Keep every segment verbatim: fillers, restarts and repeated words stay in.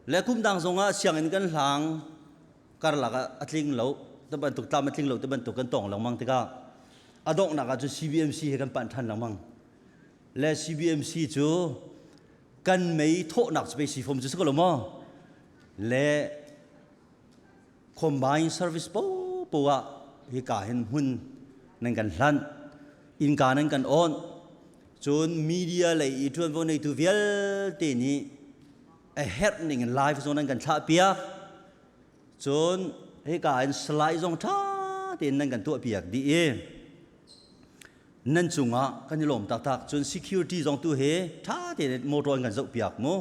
Le kum dang zongah sianginn kan hlang karlak ah a tling lo te bantuk, tlam a tling lo te bantuk kan tawng lengmang tikah a donghnak ah cun C B M C hi kan panh ṭhan lengmang. Le C B M C cu kan mei thawhnak cu pei si fom cu si ko lo maw? Le combined service popo ah hika hin hmun nan kan hlan, innka nan kan awnh. Cun media lei i ṭuanvo neitu vialte nih a herh ning in live zong nan kan thlahpiak. Cun hika in slide zong ṭha tein nan kan tuahpiak dih i nan cungah kan i lawm taktak. Cun security zong tu hi ṭha tein motor an kan zohpiak mu.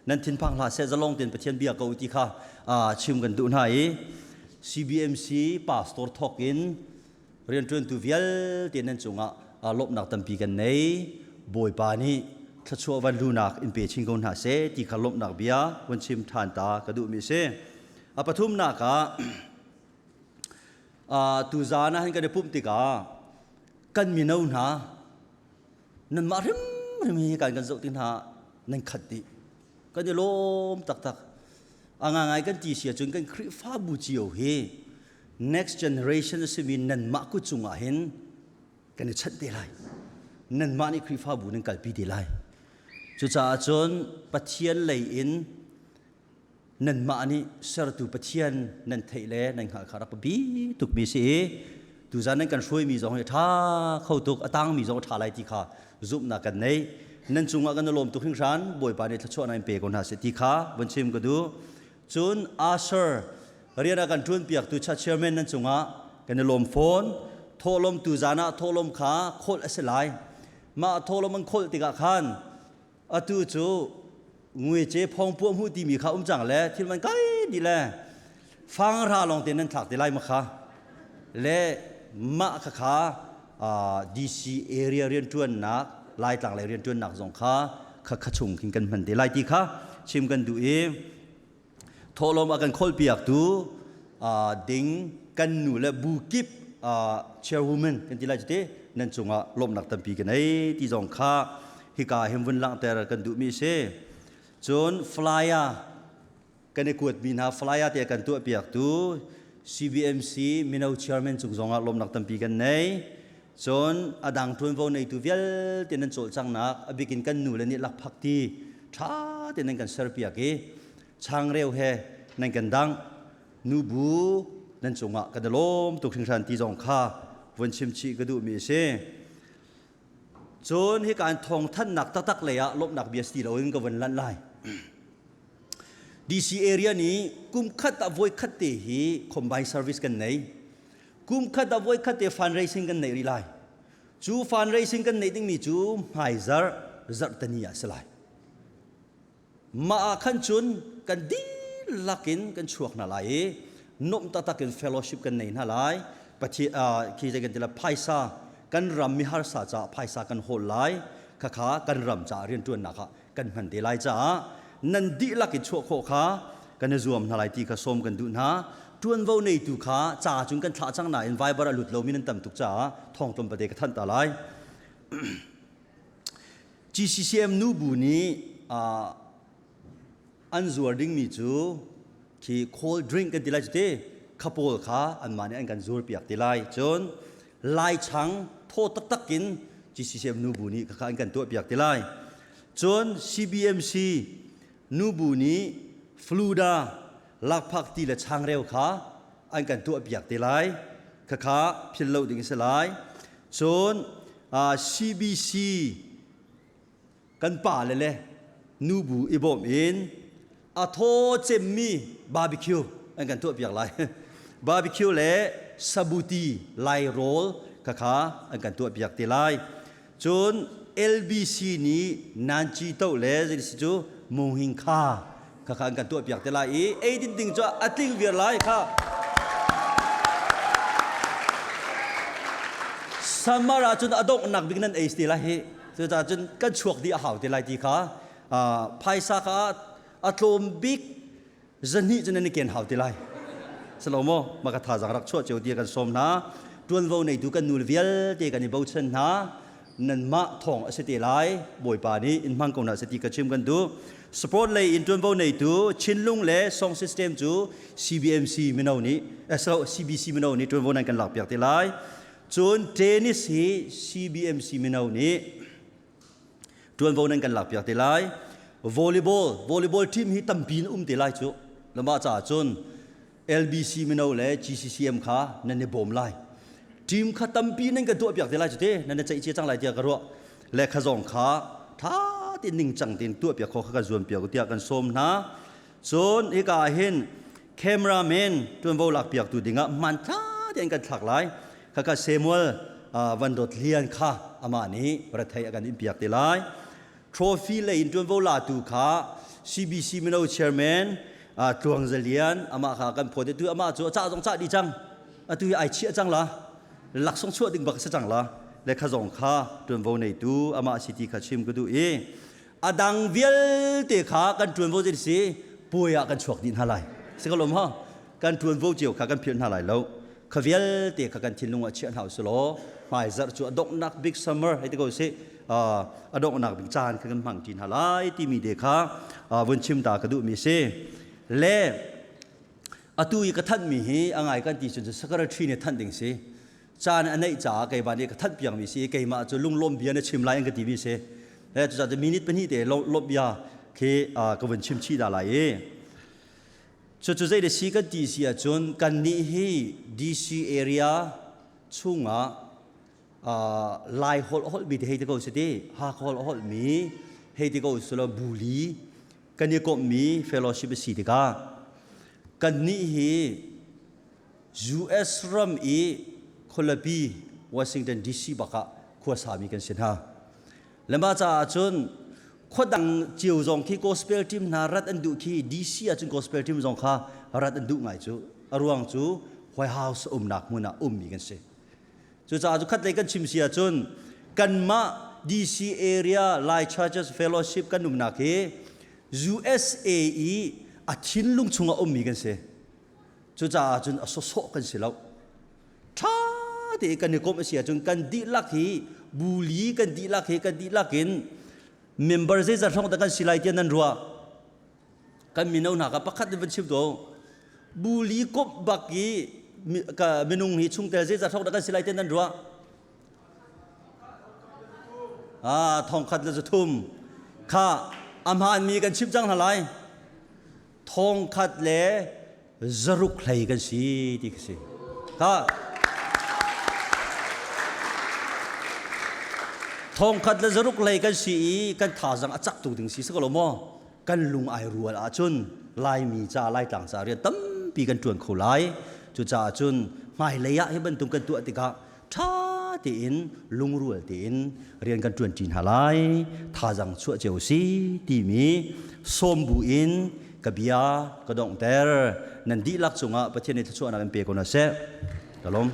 Nan thinphang hlah seh, zalong tein Pathian bia ko ti kha, aa, chim kan duh hna i C B M C pastor thawk in rianṭuantu vialte nan cungah, aa, lawmhnak tampi kan nei. Bawipa nih thluachuah van lunak in pe chin ko hna seh ti kha lawmhnak bia van chim ṭhan ta ka duhmi a si. A pathumnak ah, aa, tuzan ah hin kan i pumh tikah kan mino hna nanmah hrimhrim hi kan, kan zoh tik hna, nan khat dih. Kan i lawm taktak. A ngaingai kan ti si ahcun kan Khrihfabu cio hi next generation a simi nanmah kut cungah hin kan i chanh te lai. Nanmah nih Khrihfabu nan kalpi te lai. Cucaah cun Pathian lei in nanmah nih sertu Pathian nan theih le nan hngalh kha rak biapi tukmi a si i, tuzan nan kan hruaimi zong hi a ṭha kho tuk, a tangmi zong a ṭha lai ti kha zumhnak kan neih. Nan cungah kan i lawm tuk hringhran, Bawipa nih thluachuahnak in pe ko hna seh ti kha van chim ka duh. Cun usher rian a kan ṭuanpiaktu church chairman nan cungah kan i lawm fawn. Thawhlawm tuzan ah thawhlawm kha kholh a si lai. Mah thawhlawm an kholh tikah khan atu cu nguice phawngpuah hmuh timi kha um cang le thil man kai dih le fanghra lawngte nan thlak te lai mah kha. Le mah kha kha, aa, D C area rianṭuannak, Laitlang lei rianṭuannak zong kha kha kha chung khin kan hman te lai ti kha chim kan duh i, thawhlawm a kan kholhpiaktu, aa, ding kan nu le bu kip, aa, chairwoman kan ti lai cu ti, nan cungah lawmhnak tampi ka nei ti zong kha hika hin vun langhter kan duhmi a si. Cun flyer kan i kuatmi hna, flyer te kan tuahpiaktu C B M C mino chairman cung zongah lawmhnak tampi kan nei. Cun a dang ṭuanvo neitu vialte nan cawlcanghnak a bikin kan nu le nih lakphak ti ṭha te nan kan serpiak i, changreu he nan kan dangh. Nubu nan cungah kan i lawm tuk hringhran ti zong kha vun chim chih ka duhmi a si. Cun hika in thawngthanhnak taktak lei ah lawmhnak bia si ti lo in ka vun lanh lai. D C area nih kum khat ah voikhat te hi combined service kan nei. Kum khat ah voikhat te fundraising kan neih rih lai. Cu fundraising kan neih dingmi cu hmaizarh, zarh tani ah si lai. Mah ah khan cun kan dihlak in kan chuak hna lai i, nuamh taktak in fellowship kan nei hna lai. Pathian, aa, khi zei kan ti lai, phaisa, kan ram mi harsa caah phaisa kan hawl lai. Khakha kan ram caah rianṭuannak ah kan hman te lai caah nan dihlak in chuah khawh kha kan i zuam hna lai ti kha sawm kan duh hna. Ṭuanvo neitu kha ca cun kan thlah cang nain Viber a lut lomi nan tam tuk caah thawngtlawm pate ka thanh ta lai. G C C M nubu nih, aa, an zuar dingmi cu khi cold drink kan ti lai cu ti, kha pawl kha anmah nih an kan zuar piak te lai. Cun Lai chang thaw taktak in G C C M nubu nih khakha an kan tuah piak te lai. Cun C B M C nubu nih Flooda lakphak ti le changreu kha an kan tuah piak te lai. Khakha philh lo ding a si lai. Cun, aa, C B C kan pa le le nubu i bawm in a thaw cemmi barbecue an kan tuah piak lai. Barbecue le sabuti, lai rawl, khakha an kan tuah piak te lai. Cun L B C nih nanci toh le zei si cu munghing kha, khakha an kan tuah piak te lai i, ei tinting cu a tling viar lai kha. Summer ah cun a donghnak bik nan ei si te lai hi. Cucaah cun kan chuak dih a hau te lai ti kha, aa, phaisa kha a tlawm bik zahnih cun an i ken hau te lai. Si lo maw? Mah kha thazaang rak chuah cio ti kan sawm hna. Ṭuanvo neitu kan nu le vialte kan i bochan hna. Nanmah thawng a si te lai, Bawipa nih in hmang ko hna seh ti ka chim kan duh. Support lei in ṭuanvo neitu Chinlung le sound system cu C B M C mino nih, eh, so, C B C mino nih ṭuanvo nan kan lakpiak te lai. Cun tennis hi C B M C mino nih ṭuanvo nan kan lakpiak te lai. Volleyball, volleyball team hi tampi an um te lai cu. Lamah caah cun L B C mino le G C C M kha nan i bawm lai. Team kha tampi nan kan tuahpiak te lai cu te, nan i ceih cia cang lai tiah ka ruah. Le kha zong kha ṭha tein ningcang tein tuahpiak khawh kha kan zuampiak u tiah kan sawm hna. Cun hika ah hin cameraman ṭuanvo lakpiaktu dingah hman ṭha tein kan thlak lai. Khakha Samuel, aa, Van Dawt Lian kha amah nih rethei a kan in piak te lai. Trophy lei in ṭuanvo latu kha C B C mino chairman, aa, Tluang Za Lian, amah kha kan phawt te tu, amah cu a cah zong cah dih cang. Atu hi aa chiah cang la, laksawng chuah ding bak a si cang la, le kha zong kha ṭuanvo neitu amah a si ti kha chim ka duh i, a dang vialte kha kan ṭuanvo zet si, puai ah kan chuak dih hna lai. Si ka lawm ha, kan ṭuanvo cio kha kan philh hna lai lo. Kha vialte kha kan thinlung ah chiah hna u si law, hmaizarh cu a donghnak bik summer hei ti ko si, aa, a donghnak bik caan kha kan hmang ṭi hna lai timi te kha, aa, vun chim ta ka duhmi si. Le atu i ka thanhmi hi a ngai kan ti cun cu secretary nih thanh ding si. Caan a neih caah keimah nih ka thanh piakmi si, keimah cu lunglawm bia na chim lai an ka timi si. Le cucaah cu minute pahnih te lo-, lawmh bia khi, aa, ka vun chim chih dah lai i. Cucu zeidah si kan ti si ahcun, kannih hi D C area chungah, aa, Lai holh a holhmi te hei ti ko si ti, Hakha holh a holhmi hei ti ko si lo, buli kan i komhmi fellowship a si tikah, kannih hi U S ram i khualipi Washington D C bakah khuasami kan si hna. Lamah caah cun khuadang cio zong khi gospel team hna rat an duh khi D C ahcun gospel team zong kha rat an duh ngai cu a ruang cu White House a umnak hmun ah ummi kan si. Cucaah cu khatlei kan chim si ahcun kanmah D C area Lai Churches Fellowship kan umnak hi U S A i a thinlung chungah ummi kan si. Cucaah cun a sawsawh kan si lo. Ṭha tein kan i komh a si ahcun kan dihlak hi, buli kan dihlak hi, kan dihlak in member zeizat hrawng dah kan si lai tiah nan ruah. Kan mino hna kha pakhat in van chim tuah u. Buli komh bak i mi-, ka minung hi chungtel zeizat hrawng dah kan si lai tiah nan ruah. Aa, thongkhat le zathum kha a hmaanmi kan chim cang hna lai. Thongkhat le zaruk hlei kan si ti kha si. Kha thongkhat le zaruk hlei kan si i kan thazaang a cak tuk ding si, si ko lo maw? Kan lung aa rual ahcun Laimi ca, Laitlang ca rian tampi kan ṭuan kho lai. Cucaah cun hmailei ah hi bantuk kan tuah tikah ṭha tein, lungrual tein rian kan ṭuan ṭi hna lai. Thazaang chuah cio si timi sawm buin ka bia ka donghter. Nan dihlak cungah Pathian nih thluachuahnak in pe ko hna seh. Ka lawm.